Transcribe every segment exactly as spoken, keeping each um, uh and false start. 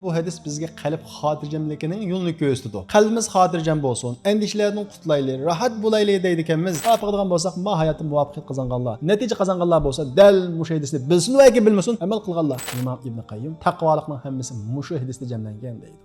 بۇ ھەدىس بىزگە قەلب خاتىرجەملىكىنىڭ يولىنى كۆرسىتىدۇ. قەلبىمىز خاتىرجەم بولسۇن، ئەندىشىلەردىن قۇتۇلايلى، راھەت بولايلى دەيدىكەنمىز. شۇنداق دېگەن بولساق، ما ھاياتتا مۇۋەپپەقىيەت قازانغانلار، نەتىجە قازانغانلار بولسا، دەل مۇشۇ ھەدىسنى بىلسۇن ۋە ياكى بىلمىسۇن، ئەمەل قىلغانلار. ئىمام ئىبن قەييىم، تەقۋالىقنىڭ ھەممىسى مۇشۇ ھەدىستە جەملەنگەن دەيدۇ.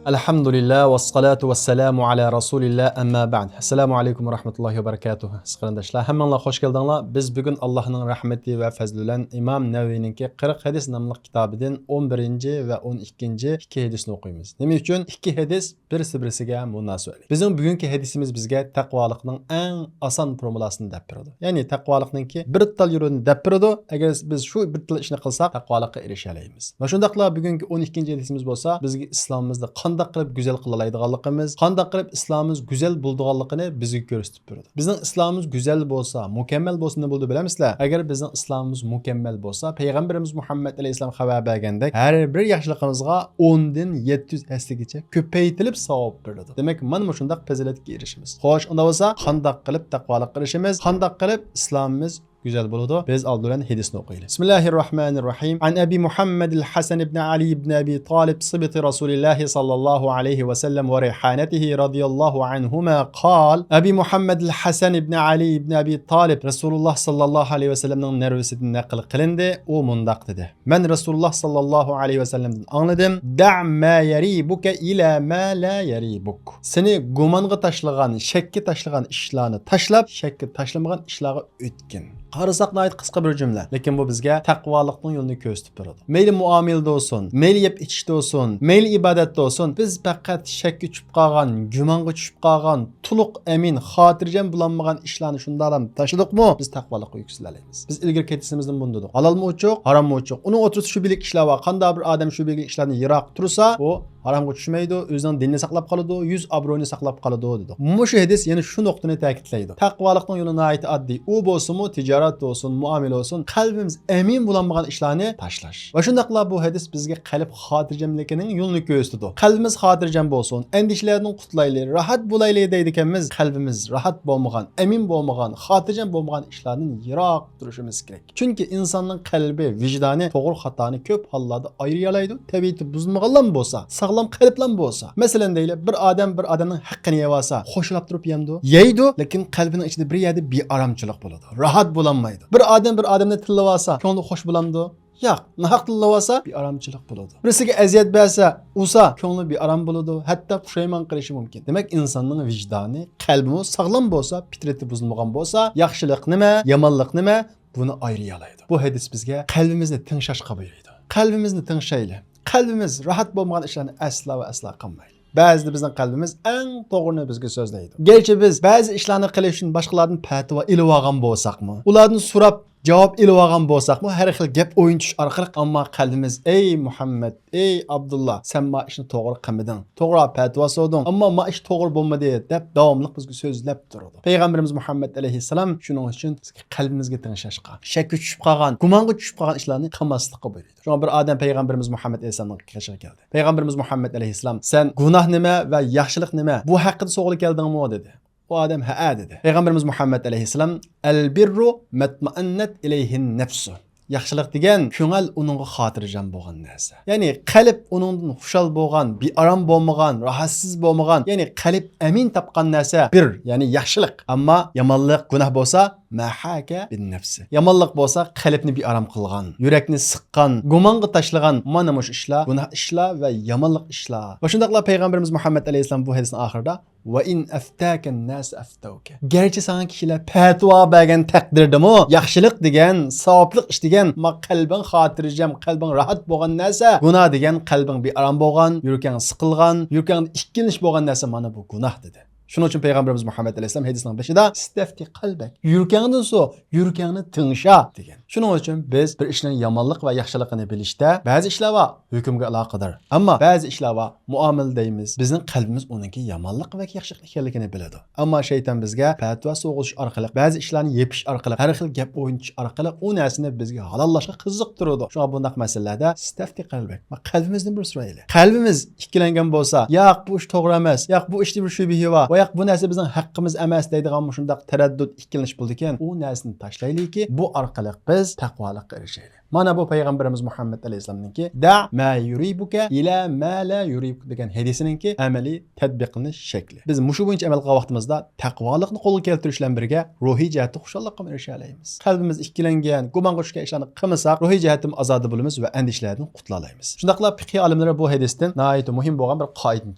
ئەلھەمدۇلىللا، ۋەسسالاتۇ ۋەسسالامۇ ئەلا رەسۇلىللا، ئەمما بەئد. ئەسسالامۇ ئەلەيكۇم ۋەرەھمەتۇللاھى ۋەبەرىكاتۇھ. ئەزىز قېرىنداشلار، ھەممىڭلار خوش كەلدىڭلار. بىز بۈگۈن ئاللاھنىڭ رەھمىتى ۋە پەزلى بىلەن ئىمام نەۋەۋىنىڭكى قىرىق ھەدىس ناملىق كىتابىدىن ئون بىرىنچى ۋە ئون ئىككىنچى ئىككى ھەدىسنى ئوقۇيمىز. نېمە ئۈچۈن؟ ئىككى ھەدىس بىرسى بىرسىگە مۇناسىۋەتلىك. بىزنىڭ بۈگۈنكى ھەدىسىمىز بىزگە تەقۋالىقنىڭ ئەڭ ئاسان فورمۇلاسىنى دەپ بېرىدۇ. يەنى تەقۋالىقنىڭكى بىر تال يولىنى دەپ بېرىدۇ. ئەگەر بىز شۇ بىر تال ئىشنى قىلساق، تەقۋالىققا ئېرىشەلەيمىز. ۋە شۇنداقلا بۈگۈنكى ئون ئىككىنچى ھەدىسىمىز بولسا، بىزگە ئىسلامىمىزدا قانداق قىلىپ گۈزەل قىلالايدىغانلىقىمىز، قانداق قىلىپ ئىسلامىمىز گۈزەل بولىدىغانلىقىنى بىزگە كۆرسىتىپ بېرىدۇ. بىزنىڭ ئىسلامىمىز گۈزەل بولسا، مۇكەممەل بولسا نېمە بولىدۇ بىلەمسىلەر؟ ئەگەر بىزنىڭ ئىسلامىمىز مۇكەممەل بولسا، پەيغەمبىرىمىز مۇھەممەد ئەلەيھىسسالام خەۋەر بەرگەندەك، ھەر بىر ياخشىلىقىمىزغا ئوندىن يەتتە يۈز ھەسسىگىچە كۆپەيتىلىپ ساۋاب بېرىدۇ. دېمەك، مانا مۇشۇنداق پەزىلەتكە ئېرىشىمىز. خوش، ئۇنداق بولسا قانداق قىلىپ تەقۋالىققا ئېرىشىمىز؟ قانداق قىلىپ ئىسلامىمىز گۈزەل بولىدۇ؟ بىز ئالدى بىلەن ھەدىسنى ئوقۇيلى. بىسمىللاھىررەھمانىررەھىم. عن أبي محمد الحسن بن علي بن أبي طالب صبط رسول الله صلى الله عليه وسلم وريحانته رضي الله عنهما قال، ئەبى مۇھەممەد ئەل ھەسەن ئىبن ئەلى ئىبن ئەبى تالىب رەسۇلۇللاھ ساللاللاھۇ ئەلەيھى ۋەسەللەمنىڭ نەۋرىسىدىن نەقىل قىلىندى. ئۇ مۇنداق دېدى: مەن رەسۇلۇللاھ ساللاللاھۇ ئەلەيھى ۋەسەللەمدىن ئاڭلىدىم. دع ما يريبك إلى ما لا يريبك. سېنى گۇمانغا تاشلىغان، شەككە تاشلىغان ئىشلارنى تاشلاپ، شەككە تاشلىمىغان ئىشلارغا ئۆتكىن. قارىساق ناھايىتى قىسقا بىر جۈملە، لېكىن بۇ بىزگە تەقۋالىقنىڭ يولىنى كۆرسىتىپ بېرىدۇ. مەيلى مۇئامىلىدە بولسۇن، مەيلى يەپ ئىچىشتە بولسۇن، مەيلى ئىبادەتتە بولسۇن، بىز پەقەت شەككە چۈشۈپ قالغان، گۇمانغا چۈشۈپ قالغان، تولۇق ئەمىن، خاتىرجەم بولالمىغان ئىشلارنى شۇنداقلا تاشلىدۇقمۇ، بىز تەقۋالىققا يۈكسىلەلەيمىز. بىز ئىلگىرى كېتىسىمىزدىن بۇنى دېدۇق. ھالالمۇ ئوچۇق، ھاراممۇ ئوچۇق. ئۇنىڭ ئوتتۇرىسىدا شۈبھىلىك ئىشلار بار. قانداق بىر ئادەم شۈبھىلىك ئىشلاردىن يىراق تۇرسا، ئۇ ھارامغا چۈشمەيدۇ، ئۆزىنىڭ دىنىنى ساقلاپ قالىدۇ، يۈز ئابرۇيىنى ساقلاپ قالىدۇ دېدۇق. مۇشۇ ھەدىس يەنە شۇ نۇقتىنى تەكىتلەيدۇ. تەقۋالىقنىڭ يولى ناھايىتى ئاددىي. ئۇ بولسىمۇ، تىجارەت بولسۇن، مۇئامىلە بولسۇن، قەلبىمىز ئەمىن بولالمىغان ئىشلارنى تاشلاش. ۋە شۇنداقلا بۇ ھەدىس بىزگە قەلب خاتىرجەملىكىنىڭ يولىنى كۆرسىتىدۇ. قەلبىمىز خاتىرجەم بولسۇن، ئەندىشىلەردىن قۇتۇلايلى، راھەت بولايلى دەيدىكەنمىز. قەلبىمىز راھەت بولمىغان، ئەمىن بولمىغان، خاتىرجەم بولمىغان ئىشلاردىن يىراق تۇرۇشىمىز كېرەك. چۈنكى ئىنساننىڭ قەلبى، ۋىجدانى توغرا خاتانى كۆپ ھاللاردا ئايرىيالايدۇ. تەبىئىتى بۇزۇلمىغانلام بولسا، ساغلام قەلبلام بولسا. مەسىلەن دەيلى، بىر ئادەم بىر ئادەمنىڭ ھەققىنى يەۋالسا، خوشلاپ تۇرۇپ يەمدۇ؟ يەيدۇ، لېكىن قەلبىنىڭ ئىچىدە بىر يەردە بىئارامچىلىق بولىدۇ. راھەت بولالمايدۇ. بىر ئادەم بىر ئادەمنى تىللىۋالسا، كۆڭلى خوش بولامدۇ؟ ياق، ناھەق تىللىۋالسا، بىئارامچىلىق بولىدۇ. بىرسىگە ئەزىيەت بەرسە، ئۇرسا، كۆڭلى بىئارام بولىدۇ، ھەتتا پۇشايمان قىلىشى مۇمكىن. دېمەك، ئىنساننىڭ ۋىجدانى، قەلبىمۇ ساغلام بولسا، پىترىتى بۇزۇلمىغان بولسا، ياخشىلىق نېمە، يامانلىق نېمە، بۇنى ئايرىيالايدۇ. بۇ ھەدىس بىزگە قەلبىمىزنى تىڭشاشقا بۇيرۇيدۇ. قەلبىمىزنى تىڭشايلى. قەلبىمىز راھەت بولمىغان ئىشلارنى ئەسلا ۋە ئەسلا قىلمايلى. بەزىدە بىزنىڭ قەلبىمىز ئەڭ توغرىنى بىزگە سۆزلەيدۇ. گەرچە بىز بەزى ئىشلارنى قىلىش ئۈچۈن باشقىلاردىن پەتىۋا ئېلىۋالغان بولساقمۇ، ئۇلاردىن سوراپ جاۋاب ئېلىۋالغان بولساقمۇ، ھەر خىل گەپ ئوينىتىش ئارقىلىق، ئەمما قەلبىمىز، ئەي مۇھەممەد، ئەي ئابدۇللا، سەن ما ئىشنى توغرا قىلمىدىڭ، توغرا پەتىۋا سورىدىڭ، ئەمما ما ئىش توغرا بولمىدى، دەپ داۋاملىق بىزگە سۆزلەپ تۇرىدۇ. پەيغەمبىرىمىز مۇھەممەد ئەلەيھىسسالام شۇنىڭ ئۈچۈن بىزگە قەلبىمىزگە تىڭشاشقا، شەككە چۈشۈپ قالغان، گۇمانغا چۈشۈپ قالغان ئىشلارنى قىلماسلىققا بۇيرۇيدۇ. شۇڭا بىر ئادەم پەيغەمبىرىمىز مۇھەممەد ئەلەيھىسسالامنىڭ قېشىغا كەلدى. پەيغەمبىرىمىز مۇھەممەد ئەلەيھىسسالام، سەن گۇناھ نېمە ۋە ياخشىلىق نېمە، بۇ ھەققىدە سوئال كەلدىڭمۇ؟ دېدى. ئۇ ئادەم، ھەئە، دېدى. پەيغەمبىرىمىز مۇھەممەد ئەلەيھىسسالام، ئەلبىررۇ مەتمەئەننەت ئىلەيھىن نەفسۇ. ياخشىلىق دېگەن كۆڭۈل ئۇنىڭغا خاتىرجەم بولغان نەرسە. يەنى قەلب ئۇنىڭدىن خۇشال بولغان، بىئارام بولمىغان، راھەتسىز بولمىغان، يەنى قەلب ئەمىن تاپقان نەرسە بىر، يەنى ياخشىلىق. ئەمما يامانلىق، گۇناھ بولسا، مەھاكە بىن نەفسى. يامانلىق بولسا قەلبنى بىئارام قىلغان، يۈرەكنى سىققان، گۇمانغا تاشلىغان مانا مۇشۇ ئىشلار گۇناھ ئىشلار ۋە يامانلىق ئىشلار. ۋە شۇنداقلا پەيغەمبىرىمىز مۇھەممەد ئەلەيھىسسالام بۇ ھەدىسنىڭ ئاخىرىدا، ۋە ئىن ئەفتاكەن ناس ئەفتەۋكە. گەرچە ساڭا كىشىلەر پەتىۋا بەرگەن تەقدىردىمۇ، ياخشىلىق دېگەن، ساۋابلىق ئىش دېگەن، ما قەلبىڭ خاتىرجەم، قەلبىڭ راھەت بولغان نەرسە، گۇناھ دېگەن قەلبىڭ بىئارام بولغان، يۈرىكىڭ سىقىلغان، يۈرىكىڭدە ئىككىلىنىش بولغان نەرسە مانا بۇ گۇناھ دېدى. شۇنىڭ ئۈچۈن پەيغەمبىرىمىز مۇھەممەد ئەلەيھىسسالام ھەدىسنىڭ بېشىدا، ئىستەفتى قەلبەك، يۈرىكىڭدىن سور، يۈرىكىڭنى تىڭشا دېگەن. شۇنىڭ ئۈچۈن بىز بىر ئىشنىڭ يامانلىق ۋە ياخشىلىقىنى بىلىشتە بەزى ئىشلار بار، ھۆكۈمگە ئالاقىدار. ئەمما بەزى ئىشلار بار، مۇئامىلە دەيمىز، بىزنىڭ قەلبىمىز ئۇنىڭكى يامانلىق ۋە ياخشىلىق ئىكەنلىكىنى بىلىدۇ. ئەمما شەيتان بىزگە پەتىۋا سوغۇتۇش ئارقىلىق، بەزى ئىشلارنى يېپىش ئارقىلىق، ھەر خىل گەپ ئوينىتىش ئارقىلىق ئۇ نەرسىنى بىزگە ھالاللاشقا قىزىقتۇرىدۇ. شۇڭا بۇنداق مەسىلىلەردە ئىستەفتى قەلبەك، قەلبىمىزدىن بىر سورايلى. قەلبىمىز ئىككىلەنگەن بولسا، ياق، بۇ ئىش توغرا ئەمەس، ياق، بۇ ئىشتا بىر شۈبھە بار، ۋە بۇ نەرسە بىزنىڭ ھەققىمىز ئەمەس دەيدىغان مۇشۇنداق تەرەددۇت، ئىككىلىنىش بولىدىكەن، ئۇ نەرسىنى تاشلايلىكى، بۇ ئارقىلىق بىز تەقۋالىققا ئېرىشەيلى. مانا بۇ پەيغەمبىرىمىز مۇھەممەد ئەلەيھىسسالامنىڭكى، دە مە يۇرىبۇكە ئىلە مە لە يۇرىبۇك دېگەن ھەدىسىنىڭكى ئەمەلىي تەتبىقلىنىش شەكلى. بىز مۇشۇ بويىچە ئەمەل قىلغان ۋاقتىمىزدا تەقۋالىقنى قولغا كەلتۈرۈش بىلەن بىرگە روھىي جەھەتتە خۇشاللىققا ئېرىشەلەيمىز. قەلبىمىز ئىككىلەنگەن، گۇمانغا چۈشكەن ئىشلارنى قىلمىساق، روھىي جەھەتتىن ئازادە بولىمىز ۋە ئەندىشىلەردىن قۇتۇلالايمىز. شۇنداقلا پىقھىي ئالىملىرى بۇ ھەدىستىن ناھايىتى مۇھىم بولغان بىر قائىدىنى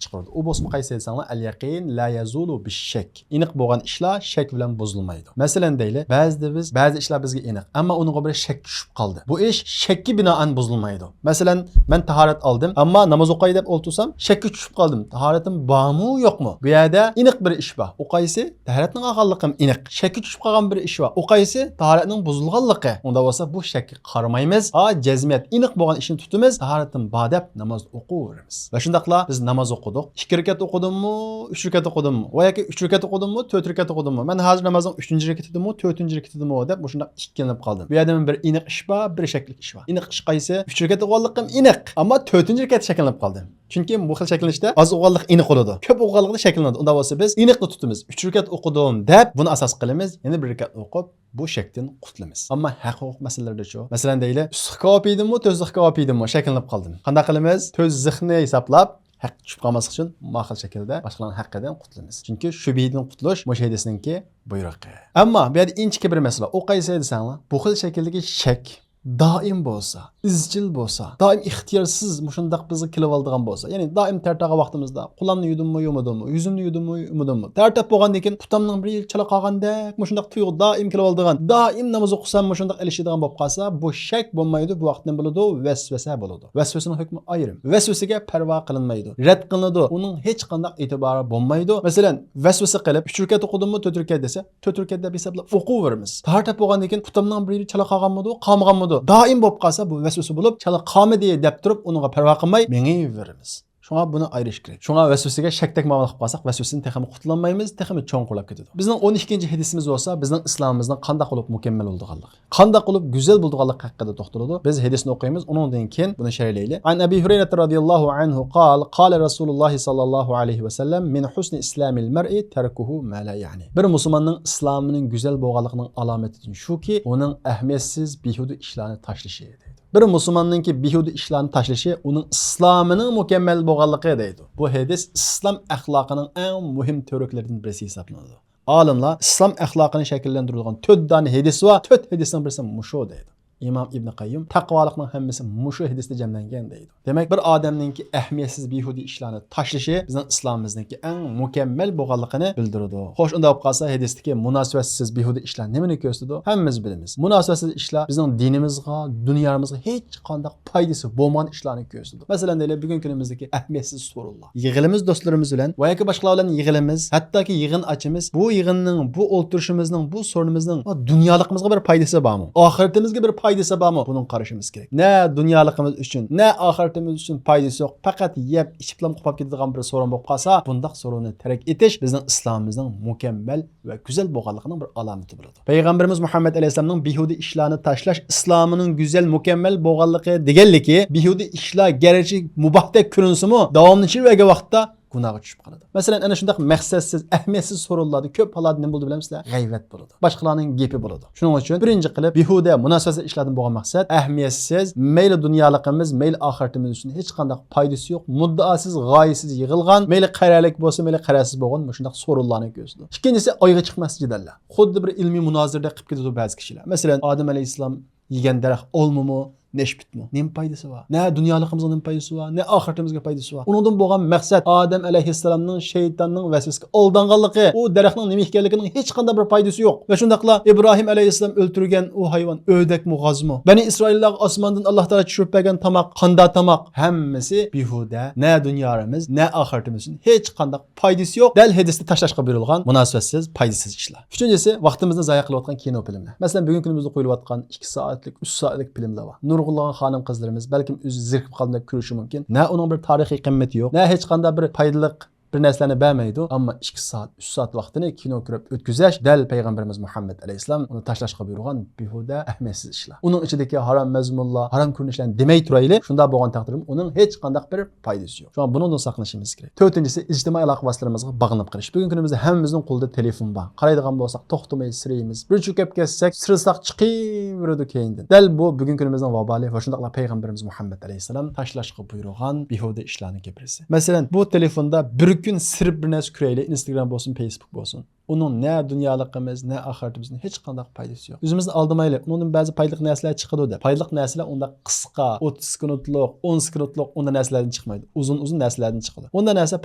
چىقىرىدۇ. ئۇ بولسىمۇ قايسى دېسەڭلار، ئەل يەقىن لا يەزۇلۇ بىششەك. ئېنىق بولغان ئىشلار شەك بىلەن بۇزۇلمايدۇ. مەسىلەن دەيلى، بەزىدە بىز بەزى ئىشلار بىزگە ئېنىق، ئەمما ئۇنىڭغا بىر شەك چۈشۈپ قالدى. بۇ ئىش شەككە بىنائەن بۇزۇلمايدۇ. مەسىلەن، مەن تاھارەت ئالدىم، ئەمما ناماز ئوقۇي دەپ ئولتۇرسام، شەككە چۈشۈپ قالدىم. تاھارىتىم بارمۇ، يوقمۇ؟ بۇ يەردە ئېنىق بىر ئىش بار. ئۇ قايسى؟ تاھارەتنىڭ ئالغانلىقىم ئېنىق. شەككە چۈشۈپ قالغان بىر ئىش بار. ئۇ قايسى؟ تاھارەتنىڭ بۇزۇلغانلىقى. ئۇنداق بولسا بۇ شەككە قارىمايمىز. ھا، جەزمىيەت ئېنىق بولغان ئىشنى تۇتىمىز، تاھارىتىم بار دەپ ناماز ئوقۇۋېرىمىز. ۋە شۇنداقلا بىز ناماز ئوقۇدۇق. ئىككى رەكەت ئوقۇدۇممۇ، ئۈچ رەكەت ئوقۇدۇممۇ؟ ۋە ياكى ئۈچ رەكەت ئوقۇدۇممۇ، تۆت رەكەت ئوقۇدۇممۇ؟ مەن ھازىر نامازنىڭ ئۈچىنچى رەكىتىدىمۇ، تۆتىنچى رەكىتىدىمۇ دەپ مۇشۇنداق ئىككىلىنىپ قالدىم. بۇ يەردە مەن بىر ئېنىق ئىش بار، بىر شەكلىك ئىش بار. ئېنىق ئىش قايسى؟ ئۈچ رەكەت ئوقۇغانلىقىم ئېنىق، ئەمما تۆتىنچى رەكەتتە شەكلىنىپ قالدىم. چۈنكى بۇ خىل شەكلىنىشتە ئاز ئوقۇغانلىق ئېنىق بولىدۇ، كۆپ ئوقۇغانلىقتا شەكلىنىدۇ. ئۇنداق بولسا بىز ئېنىقنى تۇتىمىز. ئۈچ رەكەت ئوقۇدۇم دەپ بۇنى ئاساس قىلىمىز، يەنە بىر رەكەت ئوقۇپ، بۇ شەكتىن قۇتۇلىمىز. ئەمما ھەق ھوقۇق مەسىلىلىرىدىچۇ؟ مەسىلەن دەيلى، ئۈستىخى كاۋاپ يېدىممۇ، تۆستىخى كاۋاپ يېدىممۇ، شەكلىنىپ قالدىم. قانداق قىلىمىز؟ تۆززىخنى ھېسابلاپ، ھەق چۈشۈپ قالماسلىق ئۈچۈن ماقۇل شەكىلدە باشقىلارنىڭ ھەققىدىن قۇتۇلىمىز. چۈنكى شۈبھىدىن قۇتۇلۇش مۇشۇ ھەدىسنىڭكى بۇيرۇقى. ئەمما بۇ يەردە ئىنچىكە بىر مەسىلە. ئۇ قايسى دېسەڭلار، بۇ خىل شەكىلدىكى شەك دائىم بولسا، ئىزچىل بولسا، دائىم ئىختىيارسىز مۇشۇنداق بىزگە كېلىۋالىدىغان بولسا، يەنى دائىم تەرەت تارتىدىغان ۋاقتىمىزدا قۇلامنى يۇدۇممۇ، يۇمىدىممۇ، يۈزۈمنى يۇدۇممۇ، يۇمىدىممۇ، تەرەت تارتىپ بولغاندىن كېيىن پۇتامنىڭ بىرى چالا قالغاندەك مۇشۇنداق تۇيغۇ دائىم كېلىۋالىدىغان، دائىم ناماز ئوقۇسام مۇشۇنداق ئېلىشىدىغان بولۇپ قالسا، بۇ شەك بولمايدۇ، بۇ ۋاقىت نېمە بولىدۇ؟ ۋەسۋەسە بولىدۇ. ۋەسۋەسىنىڭ ھۆكمى ئايرىم. ۋەسۋەسىگە پەرۋا قىلىنمايدۇ، رەت قىلىنىدۇ، ئۇنىڭ ھېچقانداق ئېتىبارى بولمايدۇ. مەسىلەن، ۋەسۋەسە قىلىپ، ئۈچ رەكەت ئوقۇدۇممۇ، تۆت رەكەت دېسە، تۆت رەكەت دەپ ھېسابلاپ ئوقۇۋېرىمىز. تاھارەت تاپ بولغاندىن كېيىن پۇتامنىڭ بىرى چالا قالغانمىدۇ، قالمىغانمىدۇ؟ دائىم بولۇپ قالسا، بۇ ۋەسۋەسە بولۇپ، چالا قالمىدى دەپ تۇرۇپ، ئۇنىڭغا پەرۋا قىلماي مېڭىۋېرىمىز. شۇڭا بۇنى ئايرىش كېرەك. شۇڭا ۋەسۋەسىگە شەكتەك مۇئامىلە قىلىپ قالساق، ۋەسۋەسىدىن تېخىمۇ قۇتۇلالمايمىز، تېخىمۇ چوڭقۇرلاپ كېتىدۇ. بىزنىڭ ئون ئىككىنچى ھەدىسىمىز بولسا، بىزنىڭ ئىسلامىمىزنىڭ قانداق بولۇپ مۇكەممەل بولىدىغانلىقى، قانداق بولۇپ گۈزەل بولىدىغانلىقى ھەققىدە توختىلىدۇ. بىز ھەدىسنى ئوقۇيمىز، ئۇنىڭدىن كېيىن بۇنى شەرھلەيلى. عن أبي هريرة رضي الله عنه قال، قال رسول الله صلى الله عليه وسلم، من حسن إسلام المرء تركه ما لا يعنيه. بىر مۇسۇلماننىڭ ئىسلامىنىڭ گۈزەل بولغانلىقىنىڭ ئالامىتىدىن شۇكى، ئۇنىڭ ئەھمىيەتسىز، بىھۇدە ئىشلارنى تاشلىشى، دەيدۇ. بىر مۇسۇلماننىڭكى بىھۇدە ئىشلارنى تاشلىشى ئۇنىڭ ئىسلامىنىڭ مۇكەممەل بولغانلىقى، دەيدۇ. بۇ ھەدىس ئىسلام ئەخلاقىنىڭ ئەڭ مۇھىم تۈۋرۈكلىرىدىن بىرسى ھېسابلىنىدۇ. ئالىملار ئىسلام ئەخلاقىنى شەكىللەندۈرىدىغان تۆت دانە ھەدىس بار، تۆت ھەدىسنىڭ بىرسى مۇشۇ دەيدۇ. ئىمام ئىبن قەييىم تەقۋالىقنىڭ ھەممىسى مۇشۇ ھەدىستە جەملەنگەن دەيدۇ. دېمەك، بىر ئادەمنىڭكى ئەھمىيەتسىز بىھۇدە ئىشلارنى تاشلىشى بىزنىڭ ئىسلامىمىزنىڭكى ئەڭ مۇكەممەل بولغانلىقىنى بىلدۈرىدۇ. خوش، ئۇنداق بولۇپ قالسا، ھەدىستىكى مۇناسىۋەتسىز بىھۇدە ئىشلار نېمىنى كۆرسىتىدۇ؟ ھەممىمىز بىلىمىز. مۇناسىۋەتسىز ئىشلار بىزنىڭ دىنىمىزغا، دۇنيامىزغا ھېچقانداق پايدىسى بولمىغان ئىشلارنى كۆرسىتىدۇ. مەسىلەن دەيلى، بۈگۈنكى كۈنىمىزدىكى ئەھمىيەتسىز سورۇنلار. يىغىلىمىز دوستلىرىمىز بىلەن ۋە ياكى باشقىلار بىلەن يىغىلىمىز، ھەتتاكى يىغىن ئاچىمىز. بۇ يىغىننىڭ، بۇ ئولتۇرۇشىمىزنىڭ، بۇ سورۇنىمىزنىڭ دۇنيالىقىمىزغا بىر پايدىسى بارمۇ؟ ئاخىرىتىمىزگە بىر پايدىسى بارمۇ؟ بۇنىڭ قارىشىمىز كېرەك. نە دۇنيالىقىمىز ئۈچۈن، نە ئاخىرىتىمىز ئۈچۈن پايدىسى يوق، پەقەت يەپ ئىچىپلا قوپاپ كېتىدىغان بىر سورۇن بولۇپ قالسا، بۇنداق سورۇننى تەرك ئېتىش بىزنىڭ ئىسلامىمىزنىڭ مۇكەممەل ۋە گۈزەل بولغانلىقىنىڭ بىر ئالامىتى بولىدۇ. پەيغەمبىرىمىز مۇھەممەد ئەلەيھىسسالامنىڭ بىھۇدە ئىشلارنى تاشلاش ئىسلامىنىڭ گۈزەل، مۇكەممەل بولغانلىقى دېگەنلىكى، بىھۇدە ئىشلار گەرچە مۇباھتەك كۆرۈنسىمۇ، داۋاملىشىۋەرگەن ۋاقىتتا گۇناھقا چۈشۈپ قالىدۇ. مەسىلەن، ئەنە شۇنداق مەقسەتسىز، ئەھمىيەتسىز سورۇنلاردا كۆپ ھاللاردا نېمە بولىدۇ بىلەمسىلەر؟ غەيۋەت بولىدۇ. باشقىلارنىڭ گېپى بولىدۇ. شۇنىڭ ئۈچۈن بىرىنچى قىلىپ، بىھۇدە، مۇناسىۋەتسىز ئىشلاردىن بولغان مەقسەت ئەھمىيەتسىز، مەيلى دۇنيالىقىمىز، مەيلى ئاخىرىتىمىز ئۈچۈن ھېچقانداق پايدىسى يوق، مۇددىئاسىز، غايىسىز يىغىلغان، مەيلى قەرەلىك بولسۇن، مەيلى قەرەسىز بولغان مۇشۇنداق سورۇنلارنى كۆرسىتىدۇ. ئىككىنچىسى، ئايغا چىقماسلىق جېدەللەر. خۇددى بىر ئىلمىي مۇنازىرىدەك قىلىپ كېتىدۇ بەزى كىشىلەر. مەسىلەن، ئادەم ئەلەيھىسسالام يېگەن دەرەخ ئالمىمۇ، نەشپۈتمۇ؟ نېمە پايدىسى بار؟ نە دۇنيالىقىمىزغا نېمە پايدىسى بار؟ نە ئاخىرىتىمىزگە پايدىسى بار؟ ئۇنىڭدىن بولغان مەقسەت ئادەم ئەلەيھىسسالامنىڭ شەيتاننىڭ ۋەسۋەسىگە ئالدانغانلىقى، ئۇ دەرەخنىڭ نېمە ئىكەنلىكىنىڭ ھېچقانداق بىر پايدىسى يوق. ۋە شۇنداقلا ئىبراھىم ئەلەيھىسسالام ئۆلتۈرگەن ئۇ ھايۋان ئۆردەكمۇ، غازمۇ؟ بەنى ئىسرائىللارغا ئاسماندىن ئاللا تائالا چۈشۈرۈپ بەرگەن تاماق، قانداق تاماق؟ ھەممىسى بىھۇدە، نە دۇنيارىمىز، نە ئاخىرىتىمىز ئۈچۈن ھېچقانداق پايدىسى يوق. دەل ھەدىستە تاشلاشقا بۇيرۇلغان مۇناسىۋەتسىز، پايدىسىز ئىشلار. ئۈچىنچىسى، ۋاقتىمىزنى زايە قىلىۋاتقان كىنو فىلىملەر. مەسىلەن، بۈگۈنكى كۈنىمىزدە قويۇلۇۋاتقان ئىككى سائەتلىك، ئۈچ سائەتلىك فىلىملار بار. نۇرغۇنلىغان خانىم قىزلىرىمىز بەلكىم ئۆزى زېرىكىپ قالدىم دەپ كۆرۈشى مۇمكىن. نە ئۇنىڭ بىر تارىخىي قىممىتى يوق، نە ھېچقانداق بىر پايدىلىق بىر نەرسىلەرنى بەرمەيدۇ، ئەمما ئىككى سائەت، ئۈچ سائەت ۋاقتىنى كىنو كۆرۈپ ئۆتكۈزۈش دەل پەيغەمبىرىمىز مۇھەممەد ئەلەيھىسسالام ئۇنى تاشلاشقا بۇيرۇغان بىھۇدە، ئەھمىيەتسىز ئىشلار. ئۇنىڭ ئىچىدىكى ھارام مەزمۇنلار، ھارام كۆرۈنۈشلەرنى دېمەي تۇرايلى، شۇنداق بولغان تەقدىردىمۇ ئۇنىڭ ھېچقانداق بىر پايدىسى يوق. شۇڭا بۇنىڭدىن ساقلىنىشىمىز كېرەك. تۆتىنچىسى، ئىجتىمائىي ئالاقە ۋاسىتىلىرىمىزغا باغلىنىپ قېلىش. بۈگۈنكى كۈنىمىزدە ھەممىمىزنىڭ قولىدا تېلېفون بار. قارايدىغان بولساق، توختىماي سىرىيمىز. بىر چۆكۈپ كەتسەك، سىرىساق چىقىۋېرىدۇ كەينىدىن. دەل بۇ بۈگۈنكى كۈنىمىزنىڭ ۋابالى ۋە شۇنداقلا پەيغەمبىرىمىز مۇھەممەد ئەلەيھىسسالام تاشلاشقا بۇيرۇغان بىھۇدە ئىشلارنى كۆپرىسى. مەسىلەن، بۇ تېلېفوندا بىر كۈن سىرىپ بىر نەرسە كۆرەيلى، ئىنستاگرام بولسۇن، فېيسبۇك بولسۇن. ئۇنىڭ نە دۇنيالىقىمىز، نە ئاخىرىتىمىزنىڭ ھېچقانداق پايدىسى يوق. ئۆزىمىزنى ئالدىمايلى، ئۇنىڭدىن بەزى پايدىلىق نەرسىلەر چىقىدۇ دەپ. پايدىلىق نەرسىلەر ئۇنداق قىسقا، ئوتتۇز سېكۇنتلۇق، ئون سېكۇنتلۇق ئۇنداق نەرسىلەردىن چىقمايدۇ. ئۇزۇن-ئۇزۇن نەرسىلەردىن چىقىدۇ. ئۇنداق نەرسە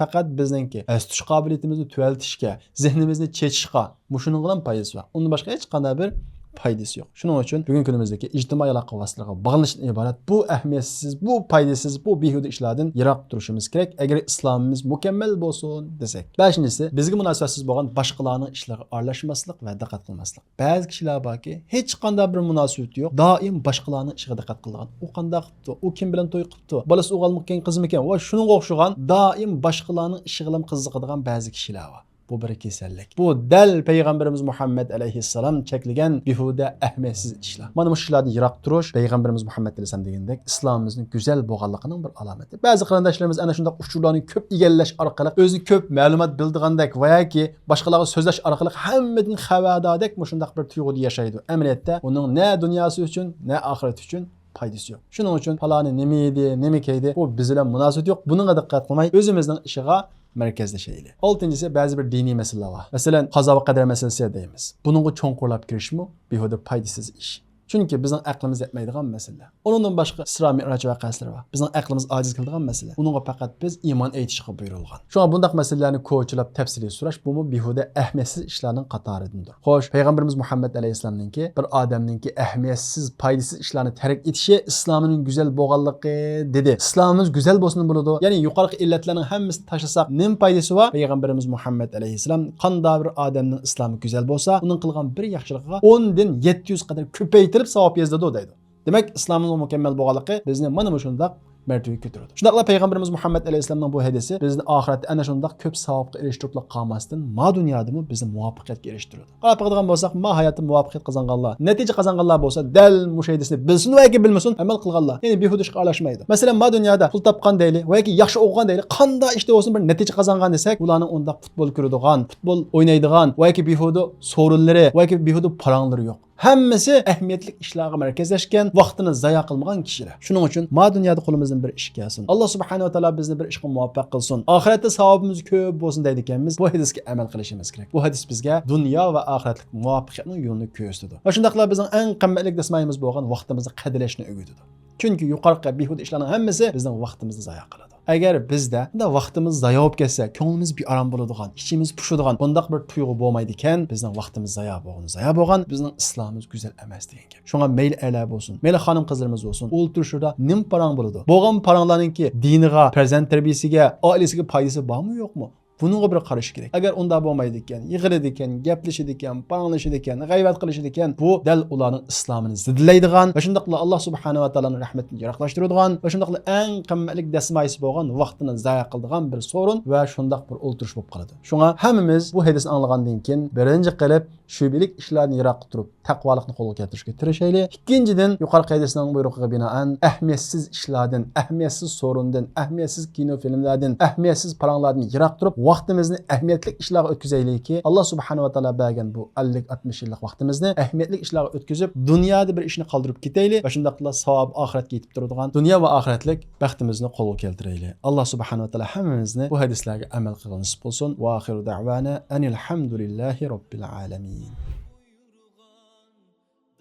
پەقەت بىزنىڭكى ئەستە تۇتۇش قابىلىيىتىمىزنى تۆۋەنلىتىشكە، زېھنىمىزنى چېچىشقا، مۇشۇنىڭغىلا پايدىسى بار. ئۇندىن باشقا ھېچقانداق بىر پايدىسى يوق. شۇنىڭ ئۈچۈن بۈگۈنكى كۈنىمىزدىكى ئىجتىمائىي ئالاقە ۋاسىتىلىرىغا باغلىنىشتىن ئىبارەت بۇ ئەھمىيەتسىز، بۇ پايدىسىز، بۇ بىھۇدە ئىشلاردىن يىراق تۇرۇشىمىز كېرەك، ئەگەر ئىسلامىمىز مۇكەممەل بولسۇن دېسەك. بەشىنچىسى، بىزگە مۇناسىۋەتسىز بولغان باشقىلارنىڭ ئىشلىرىغا ئارىلاشماسلىق ۋە دىققەت قىلماسلىق. بەزى كىشىلەر باركى، ھېچقانداق بىر مۇناسىۋىتى يوق، دائىم باشقىلارنىڭ ئىشىغا دىققەت قىلىدىغان. ئۇ قانداق قىپتۇ؟ ئۇ كىم بىلەن توي قىپتۇ؟ بالىسى ئوغۇلمىكەن، قىزمىكەن؟ ۋە شۇنىڭغا ئوخشىغان دائىم باشقىلارنىڭ ئىشىغىلا قىزىقىدىغان بەزى كىشىلەر بار. بۇ بىر كېسەللىك. بۇ دەل پەيغەمبىرىمىز مۇھەممەد ئەلەيھىسسالام چەكلىگەن بىھۇدە، ئەھمىيەتسىز ئىشلار. مانا مۇشۇ ئىشلاردىن يىراق تۇرۇش پەيغەمبىرىمىز مۇھەممەد ئەلەيھىسسالام دېگەندەك ئىسلامىمىزنىڭ گۈزەل بولغانلىقىنىڭ بىر ئالامىتى. بەزى قېرىنداشلىرىمىز ئەنە شۇنداق ئۇچۇرلارنى كۆپ ئىگىلەش ئارقىلىق، ئۆزىنى كۆپ مەلۇمات بىلىدىغاندەك ۋە ياكى باشقىلارغا سۆزلەش ئارقىلىق ھەممىدىن خەۋەرداردەك مۇشۇنداق بىر تۇيغۇدا ياشايدۇ. ئەمەلىيەتتە ئۇنىڭ نە دۇنياسى ئۈچۈن، نە ئاخىرىتى ئۈچۈن پايدىسى يوق. شۇنىڭ ئۈچۈن پالانى نېمە يېدى، نېمە كىيدى، بۇ بىز بىلەن مۇناسىۋىتى يوق. بۇنىڭغا دىققەت قىلماي، ئۆزىمىزنىڭ ئىشىغا مەركەزلىشەيلى. ئالتىنچىسى، بەزى بىر دىنىي مەسىلىلەر بار. مەسىلەن، قازا ۋە قەدەر مەسىلىسى دەيمىز. بۇنىڭغا چوڭقۇرلاپ كىرىشمۇ بىھۇدە پايدىسىز ئىش. چۈنكى بىزنىڭ ئەقلىمىز يەتمەيدىغان مەسىلە. ئۇنىڭدىن باشقا ئىسرا مىئراج ۋەقەسىلىرى بار. بىزنىڭ ئەقلىمىز ئاجىز كېلىدىغان مەسىلە. ئۇنىڭغا پەقەت بىز ئىمان ئېيتىشقا بۇيرۇلغان. شۇڭا بۇنداق مەسىلىلەرنى كوچىلاپ تەپسىلىي سوراش، بۇمۇ بىھۇدە ئەھمىيەتسىز ئىشلارنىڭ قاتارىدىندۇر. خوش، پەيغەمبىرىمىز مۇھەممەد ئەلەيھىسسالامنىڭكى بىر ئادەمنىڭكى ئەھمىيەتسىز، پايدىسىز ئىشلارنى تەرك ئېتىشى ئىسلامىنىڭ گۈزەل بولغانلىقى دېدى. ئىسلامىمىز گۈزەل بولسىمۇ بولىدۇ. يەنى يۇقىرىقى ئىللەتلەرنىڭ ھەممىسىنى تاشلىساق، نېمە پايدىسى بار؟ پەيغەمبىرىمىز مۇھەممەد ئەلەيھىسسالام، قانداق بىر ئادەمنىڭ ئىسلامى گۈزەل بولسا، ئۇنىڭ قىلغان بىر ياخشىلىقىغا ئوندىن يەتتە يۈز قەدەر كۆپەيتىلىپ ساۋاب يېزىلىدۇ دەيدۇ. دېمەك، ئىسلامىمىزنىڭ مۇكەممەل بولغانلىقى بىزنى مانا مۇشۇنداق مەرتىۋىگە كۆتۈرىدۇ. شۇنداقلا پەيغەمبىرىمىز مۇھەممەد ئەلەيھىسسالامنىڭ بۇ ھەدىسى بىزنى ئاخىرەتتە ئەنە شۇنداق كۆپ ساۋابقا ئېرىشتۈرۈپلا قالماستىن، ما دۇنيادىمۇ بىزنى مۇۋەپپەقىيەتكە ئېرىشتۈرىدۇ. قاراپ باقىدىغان بولساق، ما ھاياتتا مۇۋەپپەقىيەت قازانغانلار، نەتىجە قازانغانلار بولسا، دەل مۇشۇ ھەدىسنى بىلسۇن ۋە ياكى بىلمىسۇن، ئەمەل قىلغانلار. يەنى بىھۇدە ئىشقا ئارىلاشمايدۇ. مەسىلەن، ما دۇنيادا پۇل تاپقان دەيلى ۋە ياكى ياخشى ئوقۇغان دەيلى، قانداق ئىشتا بولسۇن بىر نەتىجە قازانغان دېسەك، ئۇلارنىڭ ئۇنداق پۇتبول كۆرىدىغان، پۇتبول ئوينايدىغان ۋە ياكى بىھۇدە سورۇنلىرى ۋە ياكى بىھۇدە پاراڭلىرى يوق. ھەممىسى ئەھمىيەتلىك ئىشلارغا مەركەزلەشكەن، ۋاقتىنى زايا قىلمىغان كىشىلەر. شۇنىڭ ئۈچۈن ما دۇنيادا قولىمىزدىن بىر ئىش كەلسۇن. ئاللا سۇبھانەھۇ ۋە تائالا بىزنى بىر ئىشقا مۇۋەپپەق قىلسۇن. ئاخىرەتتە ساۋابىمىز كۆپ بولسۇن دەيدىكەنمىز. بۇ ھەدىسكە ئەمەل قىلىشىمىز كېرەك. بۇ ھەدىس بىزگە دۇنيا ۋە ئاخىرەتلىك مۇۋەپپەقىيەتنىڭ يولىنى كۆرسىتىدۇ. ۋە شۇنداقلا بىزنىڭ ئەڭ قىممەتلىك دەسمايىمىز بولغان ۋاقتىمىزنى قەدىرلەشنى ئۆگىتىدۇ. چۈنكى يۇقىرىقى بىھۇدە ئىشلارنىڭ ھەممىسى بىزنىڭ ۋاقتىمىزنى زايا قىلىدۇ. ئەگەر بىزدە بۇنداق ۋاقتىمىز زايا بولۇپ كەتسە، كۆڭلىمىز بىئارام بولىدىغان، ئىچىمىز پۇشىدىغان بۇنداق بىر تۇيغۇ بولمايدىكەن، بىزنىڭ ۋاقتىمىز زايا بولغىنى زايا بولغان، بىزنىڭ ئىسلامىمىز گۈزەل ئەمەس دېگەن گەپ. شۇڭا مەيلى ئەرلەر بولسۇن، مەيلى خانىم-قىزلىرىمىز بولسۇن، ئولتۇرۇشىدا نېمە پاراڭ بولىدۇ؟ بولغان پاراڭلارنىڭكى دىنىغا، پەرزەنت تەربىيەسىگە، ئائىلىسىگە پايدىسى بارمۇ، يوقمۇ؟ بۇنىڭغا بىر قارىشى كېرەك. ئەگەر ئۇنداق بولمايدىكەن، يىغلىدىكەن، گەپلىشىدىكەن، پاراڭلىشىدىكەن، غەيۋەت قىلىشىدىكەن، بۇ دەل ئۇلارنىڭ ئىسلامىنى زىددىلەيدىغان ۋە شۇنداقلا ئاللا سۇبھانەھۇ ۋە تائالانىڭ رەھمىتىنى يىراقلاشتۇرىدىغان ۋە شۇنداقلا ئەڭ قىممەتلىك دەسمايىسى بولغان ۋاقتىنى زايە قىلىدىغان بىر سورۇن ۋە شۇنداق بىر ئولتۇرۇش بولۇپ قالىدۇ. شۇڭا ھەممىمىز بۇ ھەدىسنى ئاڭلىغاندىن كېيىن بىرىنچى قىلىپ شۈبھىلىك ئىشلاردىن يىراققا تۇرۇپ، تەقۋالىقنى قولغا كەلتۈرۈشكە تىرىشايلى. ئىككىنچىدىن، يۇقىرىقى ھەدىسنىڭ بۇيرۇقىغا بىنائەن، ئەھمىيەتسىز ئىشلاردىن، ئەھمىيەتسىز سورۇندىن، ئەھمىيەتسىز كىنو فىلىملاردىن، ئەھمىيەتسىز پاراڭلاردىن يىراق تۇرۇپ، ۋاقتىمىزنى ئەھمىيەتلىك ئىشلارغا ئۆتكۈزەيلىكى، ئاللا سۇبھانەھۇ ۋە تائالا بەرگەن بۇ ئەللىك، ئاتمىش يىللىق ۋاقتىمىزنى ئەھمىيەتلىك ئىشلارغا ئۆتكۈزۈپ، دۇنيادا بىر ئىشنى قالدۇرۇپ كېتەيلى ۋە شۇنداقلا ساۋابى ئاخىرەتكە يېتىپ تۇرىدىغان دۇنيا ۋە ئاخىرەتلىك بەختىمىزنى قولغا كەلتۈرەيلى. ئاللا سۇبھانەھۇ ۋە تائالا ھەممىمىزنى بۇ ھەدىسلەرگە ئەمەل قىلغىلى نېسىپ قىلسۇن. ۋە ئاخىرۇ دەئۋانا ئەنىل ھەمدۇلىللاھى رەببىل ئالەمىن.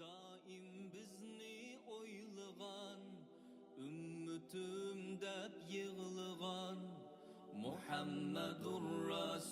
دائىم بىزنى ئويلىغان، ئۈممىتىم دەپ يىغلىغان مۇھەممەدۇر رەسۇلۇللاھ.